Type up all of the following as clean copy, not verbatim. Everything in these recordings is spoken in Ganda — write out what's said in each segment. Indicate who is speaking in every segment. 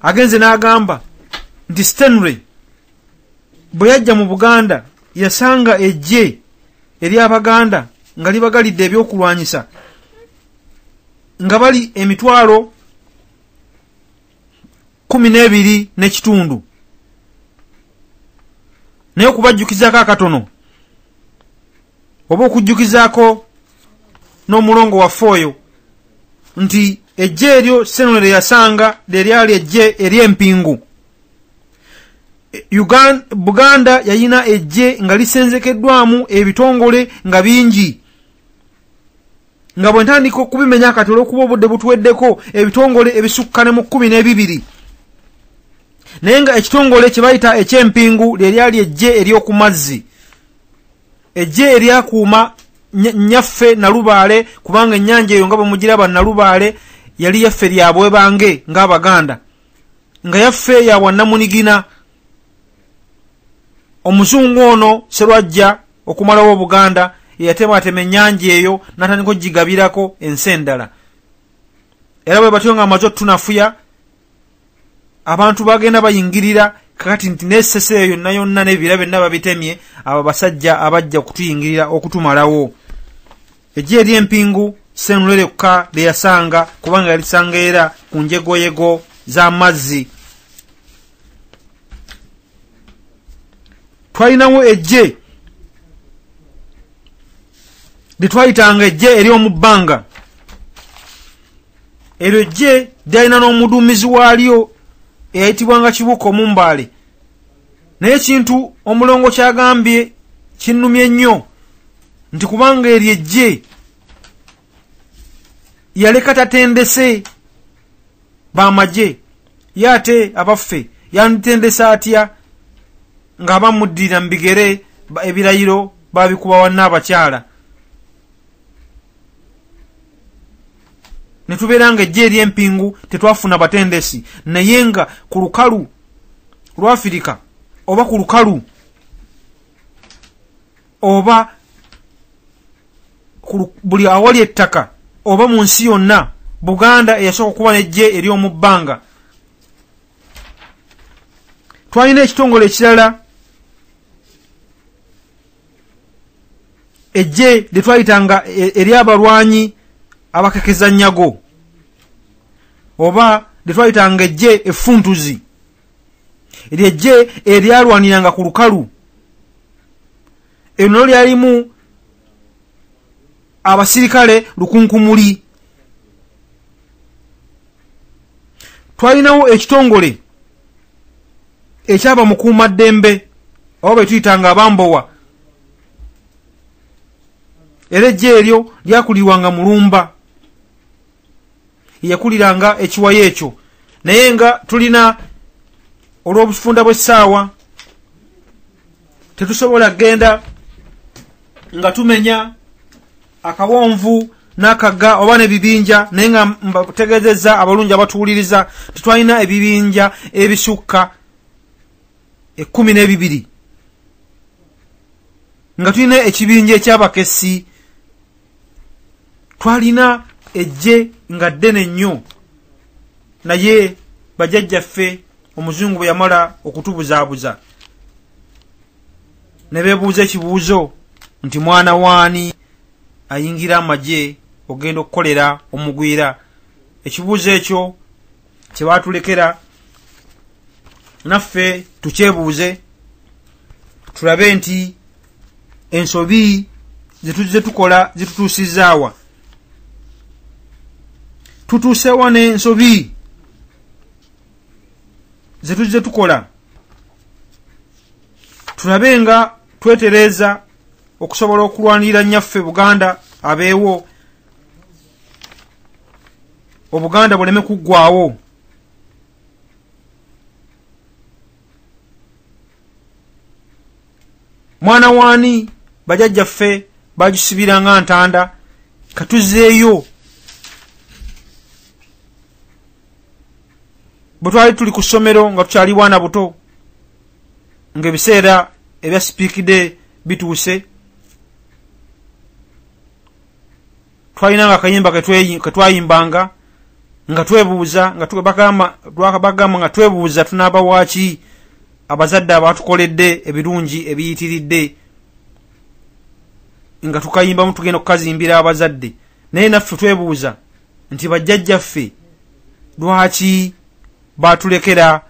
Speaker 1: Agenze n'agamba nti Stanley bwe yajja mu Buganda yasanga eggye ery'Abaganda nga libagalidde ebyokulwanyisa nga bali 12,500. Naye okubajjukizaako akatono oba okujjukizaako n'omulongo waffe oyo nti eggye eryo Stanley lye yasanga lye lyali eggye ery'empingu. Buganda yayina eggye nga lisenzekeddwamu ebitongole nga bingi, nga bwe ntandika okubimenya kati olw'okuba obudde butuweddeko, ebitongole ebisukka ne mu 12. Naye nga ekitongole kye bayita eky'empingu lye lyali eggye ery'oku mazzi, eggye eryakuuma nnyaffe Nalubaale, kubanga ennyanja eyo nga bwe mugiraba Nalubaale yali yaffe lya bwebange ng'Abaganda, nga yaffe ya bwannamunigina. Omuzungu ono Serwajja okumalawo Obuganda yatematema ennyanja eyo n'atandika okugigabirako ensi endala. Era bwe batyo nga amaze otunafuya, abantu bagenda bayingirira kakati nti n'essese eyo yonna yonna n'ebibira byonna babitemye, abo basajja abajja okutuyingirira okutumalawo. Eggye ery'empingu Stanley lyokka lye yasanga, kubanga yalisanga era ku njegoyego z'amazzi. Twalinawo eggye lye twayitanga eggye ery'omu bbanga. Eryo eggye lyalina n'omuduumizi waalyo eyayitibwanga Kibuuka Omumbaale. Naye ekintu omulongo kyagambye kinnumye nnyo nti kubanga eryo eggye yaleka tatendese bamagye, ye ate abaffe yanditendese atya nga bamuddirira mu bigere ebirayiro babikuba wanna abakyala. Ne tubeera nga eggye ery'empingu tetwafuna batendesi, naye nga ku lukalu lwa Afirika oba ku lukalu oba buli awali ettaka oba mu nsi yonna, Buganda eyasooka okuba n'eggye ery'omu bbanga. Twalina ekitongole ekirala, eggye lye twayitanga ery'abalwanyi abakekeza nnyago, oba lye twayitanga eggye effuntuzi. Eryo eggye eryalwaniranga ku lukalu. Eryo nalyo lyalimu abasirikale lukunkumuli. Twalinawo ekitongole ekyabamukuumaddembe oba bwe tuyitanga abambowa. Era eggye eryo lyakulirwanga Mulumba, yakuliranga ekiwayo ekyo. Naye nga tulina olw'obufunda bw'essaawa tetusobola kugenda nga tumenya akawonvu n'akagga oba n'ebibinja, naye nga mbategeezezza abalungi abatuwuliriza tetwalina ebibinja ebisukka 12, nga tulina ekibinja eky'abakessi. Twalina eggye nga ddene nnyo, naye bajjajjaffe omuzungu bwe yamala okutubuzaabuza ne beebuuza ekibuuzo nti mwana waani ayingira amagye ogenda okukolera omugwira. Ekibuuzo ekyo kye baatulekera naffe tukyebuuze, tulabe nti ensobi ze tuzze tukola zitutuusizaawa. Tutuusewa n'ensobi ze tuzze tukola, tulabe nga twetereeza okusobola okulwanirira nnyaffe Buganda abeewo, Obuganda buleme kuggwaawo. Mwana waani bajjajjaffe bagisibiranga ntanda, katuzeeyo. Bwe twali tuli ku ssomero nga tukyali bwana buto, ng'ebiseera ebya sipiikide bituuse, twalinanga akayimba ke twayimbanga Nga twebuuza, nga bagamba nga twebuuza tunaaba waaki abazadde abatukoledde ebirungi ebiyitiridde, nga tukayimbamu tugenda okukazimbira abazadde. Naye naffe twebuuza nti bajjajjaffe lwaki batulekera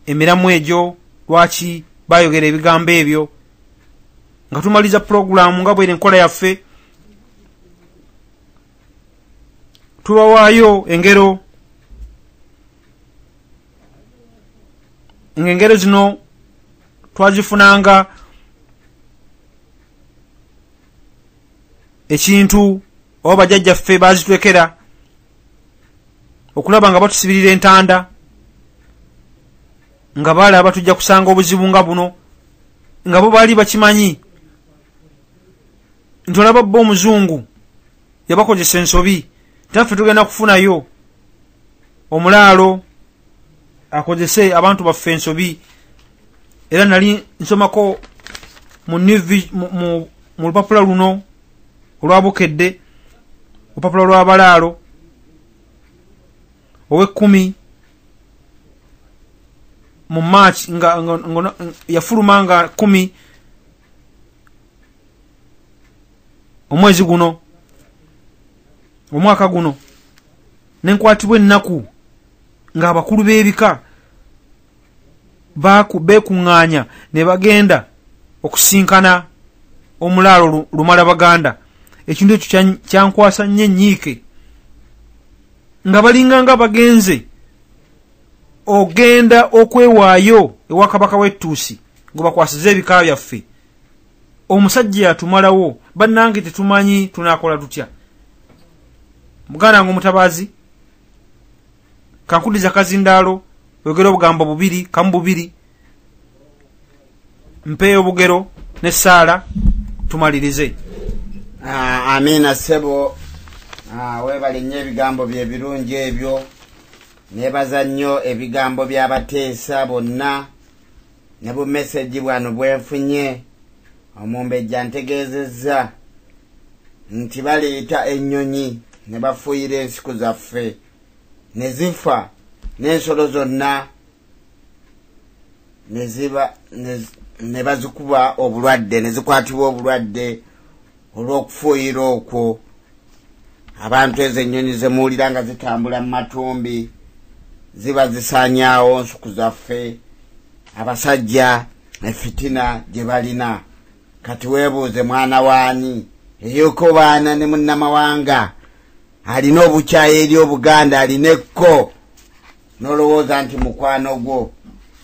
Speaker 1: emiramu egyo, lwaki bayogera ebigambo ebyo? Nga tumaliza pulogulaamu nga bweri enkola yaffe, tubawaayo engero, ng'engero zino twazifunanga ekintu oba bajjajjaffe bazitwekera okulaba nga batusibirira entanda, nga balaba tujja kusanga obuzibu nga buno, nga bo baali bakimanyi nti olaba bo omuzungu yabakozesa ensobi, taffe tugenda kufunayo omulaalo akozese abantu baffe ensobi. Era nali nsomako mu lupapula luno olwabukedde, olupapula lw'abalaalo ow'ekkumi mu March, nga yafuluma nga 10 omwezi guno, omwaka guno, nenkwatibwa ennaku ng'abakulu b'ebika beekuŋŋaanya ne bagenda okusinkana omulaalo Lumala Baganda. Ekintu ekyo kyankwasa nnyo ennyiike, nga balinga nga bagenze ogenda okwewaayo ewa kabaka w'ettuusi gwe bakwasiza ebika byaffe. Omusajja yatumalawo, bannange tetumanyi tunaakola tutya. Muganda wange omutabaazi, kankudiza kazindaalo oyogere obugambo bubiri, kamu bubiri, mpeeyo obugero n'essaala tumalirize.
Speaker 2: Amiina ssebo, weebale nnyo ebigambo bye ebirungi ebyo. Neebaza nnyo ebigambo by'abateesa bonna ne bumesegi bwano bwenfunye. Omumbejja ntegeezezza nti baleeta ennyonyi ne bafuuyira ensiku zaffe ne zifa, n'ensolo zonna ne bazikuba obulwadde, ne zikwatibwa obulwadde olw'okufuuyira okwo. Abantu ezo ennyonyi ze muwulira nga zitambula mu matumbi ziba zisaanyaawo nsuku zaffe. Abasajja efitina gye balina. Kati weebuuze mwana waani ey'okobaana ne munnamawanga alina obukyayi eri Obuganda, alina ekko, n'olowooza nti mukwano gwo,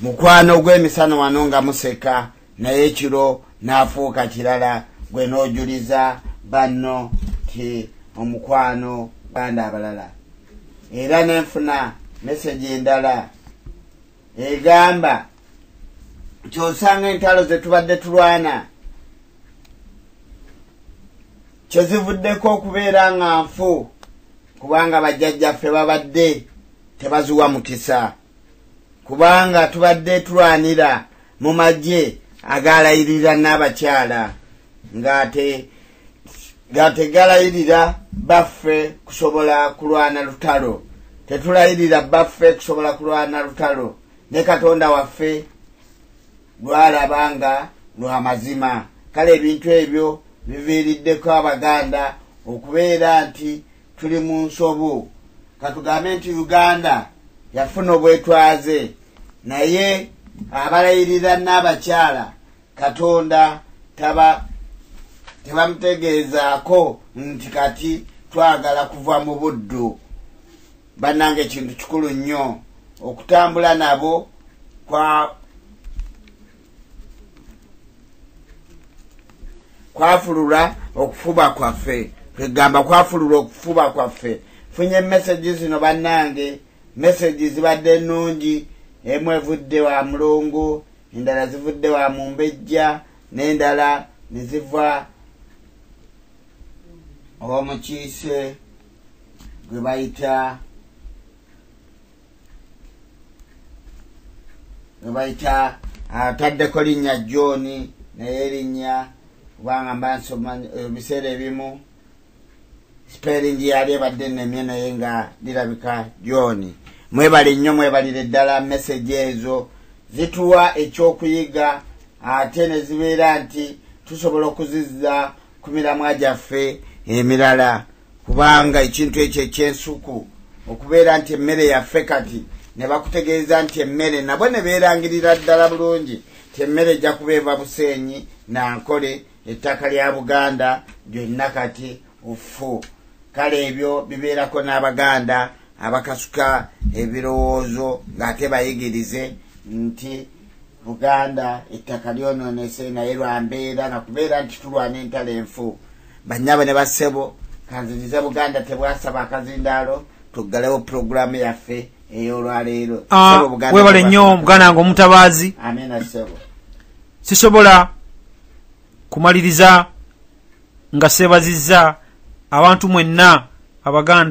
Speaker 2: mukwano gw'emisana wano nga museka, naye ekiro n'afuuka kirala, gwe n'ojuliza banno ti omukwano Buganda abalala. Era nenfuna meseji endala egamba nti osanga entalo ze tubadde tulwana kyezivuddeko okubeera nga nfu, kubanga bajjajjaffe babadde tebaziwa mukisa, kubanga tubadde tulwanira mu magye agalayirira n'abakyala ng'ate gategalayirira baffe kusobola kulwana lutalo. Tetulayirira baffe kusobola kulwana lutalo, ne Katonda waffe lwalaba nga lwa mazima. Kale ebintu ebyo biviiriddeko Abaganda okubeera nti tuli mu nsobu. Katugambe nti Uganda yafuna obwetwaze, naye abalayirira n'abakyala Katonda tebamutegeezaako nti kati twagala kuva mu buddu. Bannange ekintu kikulu nnyo okutambula nabo kwafulula okufuba kwaffe, kwegamba kwafulula okufuba kwaffe. Funye meseji zino bannange, meseji zibadde nnungi, emu evudde wa Mulungu, endala zivudde wa Mumbejja, n'endala ne ziva omukiise gwe bayita ataddeko linnya John, naye erinnya kubanga mba nsoma ebiseera ebimu Spelling yali ebadde nnemye, naye nga lirabika John. Mwebale nnyo, mwebalire ddala. Message ezo zituwa ekyokuyiga, ate ne zibeera nti tusobola okuzizza ku miramwa gyaffe emirala, kubanga ekintu ekyo ekyensuku okubeera nti emmere yaffe kati ne bakutegeeza nti emmere nabo ne beerangirira ddala bulungi nti emmere ejja kuba eva Buseenyi Nankole, ettaka lya Buganda lyonna kati ofu. Kale ebyo bibeerako n'Abaganda abakasuka ebirowoozo ng'ate bayigirize nti Buganda ettaka lyonoonese, naye lwambeera nakubeera nti tulwana entalo enfu. Bannyabo ne bassebo, kanzirize Buganda tebwasaba akazindaalo, tuggalewo puroguramu yaffe ey'olwaleero.
Speaker 1: Webale nnyo muganda wange omutabaazi.
Speaker 2: Amina ssebo.
Speaker 1: Sisobola kumaliriza nga seebazizza abantu mwenna Abaganda.